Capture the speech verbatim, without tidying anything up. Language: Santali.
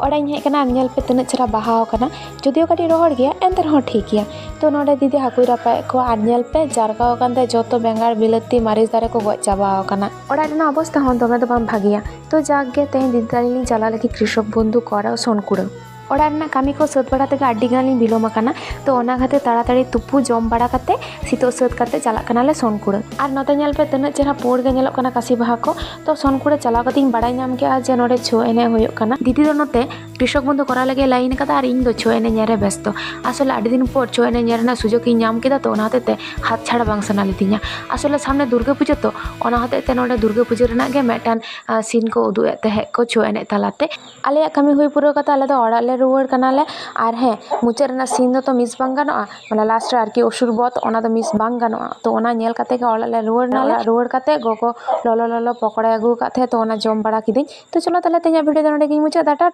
ᱚᱲᱟᱜ ᱤᱧ ᱦᱮᱡ ᱟᱠᱟᱱᱟ ᱟᱨ ᱧᱮᱞ ᱯᱮ ᱛᱤᱱᱟᱹᱜ ᱪᱮᱦᱨᱟ ᱵᱟᱦᱟ ᱟᱠᱟᱱᱟ᱾ ᱡᱩᱫᱤᱭᱳ ᱠᱟᱹᱴᱤᱡ ᱨᱚᱦᱚᱲ ᱜᱮᱭᱟ, ᱮᱱᱛᱮ ᱨᱮᱦᱚᱸ ᱴᱷᱤᱠ ᱜᱮᱭᱟ᱾ ᱛᱚ ᱱᱚᱰᱮ ᱫᱤᱫᱤ ᱦᱟᱹᱠᱩᱭ ᱨᱟᱯᱟᱜᱮᱫ ᱠᱚᱣᱟ ᱟᱨ ᱧᱮᱞ ᱯᱮ ᱡᱟᱨᱠᱟᱣ ᱟᱠᱟᱱ ᱛᱮ ᱡᱚᱛᱚ ᱵᱮᱸᱜᱟᱲ, ᱵᱤᱞᱟᱹᱛᱤ, ᱢᱟᱹᱨᱤᱪ ᱫᱟᱨᱮ ᱠᱚ ᱜᱚᱡ ᱪᱟᱵᱟ ᱟᱠᱟᱱᱟ᱾ ᱚᱲᱟᱜ ᱨᱮᱱᱟᱜ ᱚᱵᱚᱥᱛᱟ ᱦᱚᱸ ᱫᱚᱢᱮ ᱫᱚ ᱵᱟᱝ ᱵᱷᱟᱜᱮᱭᱟ᱾ ᱛᱚ ᱡᱟᱠ ᱜᱮ, ᱛᱮᱦᱮᱧ ᱫᱤᱫᱤ ᱛᱟᱹᱞᱤᱧ ᱞᱤᱧ ᱪᱟᱞᱟᱣ ᱞᱟᱹᱜᱤᱫ ᱠᱨᱤᱥᱚᱠ ᱵᱚᱱᱫᱷᱩ ᱠᱚᱨᱟᱣ ᱥᱚᱱᱠᱩᱲᱟᱹ᱾ ᱚᱲᱟᱜ ᱨᱮᱱᱟᱜ ᱠᱟᱹᱢᱤ ᱠᱚ ᱥᱟᱹᱛ ᱵᱟᱲᱟ ᱛᱮᱜᱮ ᱟᱹᱰᱤ ᱜᱟᱱ ᱞᱤᱧ ᱵᱤᱞᱚᱢ ᱟᱠᱟᱱᱟ᱾ ᱛᱚ ᱚᱱᱟ ᱠᱷᱟᱹᱛᱤᱨ ᱛᱟᱲᱟᱛᱟᱲᱤ ᱛᱩᱯᱩ ᱡᱚᱢ ᱵᱟᱲᱟ ᱠᱟᱛᱮ ᱥᱤᱛᱩᱜ ᱥᱟᱹᱛ ᱠᱟᱛᱮ ᱪᱟᱞᱟᱜ ᱠᱟᱱᱟᱞᱮ ᱥᱚᱱᱠᱩᱲᱟᱹ᱾ ᱟᱨ ᱱᱚᱛᱮ ᱧᱮᱞ ᱯᱮ ᱛᱤᱱᱟᱹᱜ ᱪᱮᱦᱨᱟ ᱯᱩᱸᱰ ᱜᱮ ᱧᱮᱞᱚᱜ ᱠᱟᱱᱟ ᱠᱟᱥᱤ ᱵᱟᱦᱟ ᱠᱚ᱾ ᱛᱚ ᱥᱚᱱᱠᱩᱲᱟᱹ ᱪᱟᱞᱟᱣ ᱠᱟᱛᱮ ᱤᱧ ᱵᱟᱲᱟᱭ ᱧᱟᱢ ᱠᱮᱫᱼᱟ ᱡᱮ ᱱᱚᱰᱮ ᱪᱷᱳ ᱮᱱᱮᱡ ᱦᱩᱭᱩᱜ ᱠᱟᱱᱟ᱾ ᱫᱤᱫᱤ ᱫᱚ ᱱᱚᱛᱮ ᱠᱨᱤᱥᱚᱠ ᱵᱚᱱᱫᱷᱩ ᱠᱚᱨᱟᱣ ᱞᱟᱹᱜᱤᱫ ᱞᱟᱭᱤᱱ ᱟᱠᱟᱫᱟ ᱟᱨ ᱤᱧ ᱫᱚ ᱪᱷᱳ ᱮᱱᱮᱡ ᱧᱮᱞ ᱨᱮ ᱵᱮᱥᱛᱚ᱾ ᱟᱥᱚᱞᱮ ᱟᱹᱰᱤ ᱫᱤᱱ ᱯᱚᱨ ᱪᱷᱳ ᱮᱱᱮᱡ ᱧᱮᱞ ᱨᱮᱱᱟᱜ ᱥᱩᱡᱳᱜᱽ ᱤᱧ ᱧᱟᱢ ᱠᱮᱫᱟ, ᱛᱚ ᱚᱱᱟ ᱦᱚᱛᱮᱡ ᱛᱮ ᱦᱟᱛ ᱪᱷᱟᱲᱟ ᱵᱟᱝ ᱥᱟᱱᱟ ᱞᱤᱫᱤᱧᱟ᱾ ᱟᱥᱚᱞᱮ ᱥᱟᱢᱱᱮ ᱫᱩᱨᱜᱟᱹ ᱯᱩᱡᱟᱹ, ᱛᱚ ᱚᱱᱟ ᱦᱚᱛᱮᱡ ᱛᱮ ᱱᱚᱰᱮ ᱫᱩᱨᱜᱟᱹ ᱯᱩᱡᱟᱹ ᱨᱮᱱᱟᱜ ᱜᱮ ᱢᱤᱫᱴᱟᱝ ᱥᱤᱱ ᱠᱚ ᱩᱫᱩᱜ ᱮᱫ ᱛᱟᱦᱮᱸᱫ ᱠᱚ ᱪᱷᱳ ᱮᱱᱮᱡ ᱛᱟᱞᱟᱛᱮ᱾ ᱟᱞᱮᱭᱟᱜ ᱠᱟᱹᱢᱤ ᱦᱩᱭ ᱯᱩᱨᱟᱹᱣ ᱠᱟᱛᱮ ᱟᱞᱮ ᱫᱚ ᱚᱲᱟᱜ ᱞᱮ ᱨᱩᱣᱟᱹᱲ ᱠᱟᱱᱟᱞᱮ᱾ ᱟᱨ ᱦᱮᱸ, ᱢᱩᱪᱟᱹᱫ ᱨᱮᱱᱟᱜ ᱥᱤᱱ ᱫᱚ ᱛᱚ ᱢᱤᱥ ᱵᱟᱝ ᱜᱟᱱᱚᱜᱼᱟ, ᱢᱟᱱᱮ ᱞᱟᱥᱴ ᱨᱮ ᱟᱨᱠᱤ ᱚᱥᱩᱨ ᱵᱚᱫᱷ, ᱚᱱᱟ ᱫᱚ ᱢᱤᱥ ᱵᱟᱝ ᱜᱟᱱᱚᱜᱼᱟ᱾ ᱛᱚ ᱚᱱᱟ ᱧᱮᱞ ᱠᱟᱛᱮ ᱜᱮ ᱚᱲᱟᱜ ᱞᱮ ᱨᱩᱣᱟᱹᱲ ᱱᱟᱞᱮ᱾ ᱚᱲᱟᱜ ᱨᱩᱣᱟᱹᱲ ᱠᱟᱛᱮ ᱜᱚᱜᱚ ᱞᱚᱞᱚ ᱞᱚᱞᱚ ᱯᱚᱠᱚᱲᱟᱭ ᱟᱹᱜᱩ ᱟᱠᱟᱫ ᱛᱟᱦᱮᱸᱫ, ᱛᱚ ᱚᱱᱟ ᱡᱚᱢ ᱵᱟᱲᱟ ᱠᱤᱫᱟᱹᱧ᱾ ᱛᱚ ᱪᱚᱞᱚ ᱛᱟᱦᱞᱮ ᱛᱮᱦᱮᱧᱟᱜ ᱵᱷᱤᱰᱤᱭᱳ ᱫᱚ ᱱᱚᱰᱮ ᱜᱤᱧ ᱢᱩᱪᱟᱹᱫ ᱫᱟ᱾ ᱴᱟᱴᱟ᱾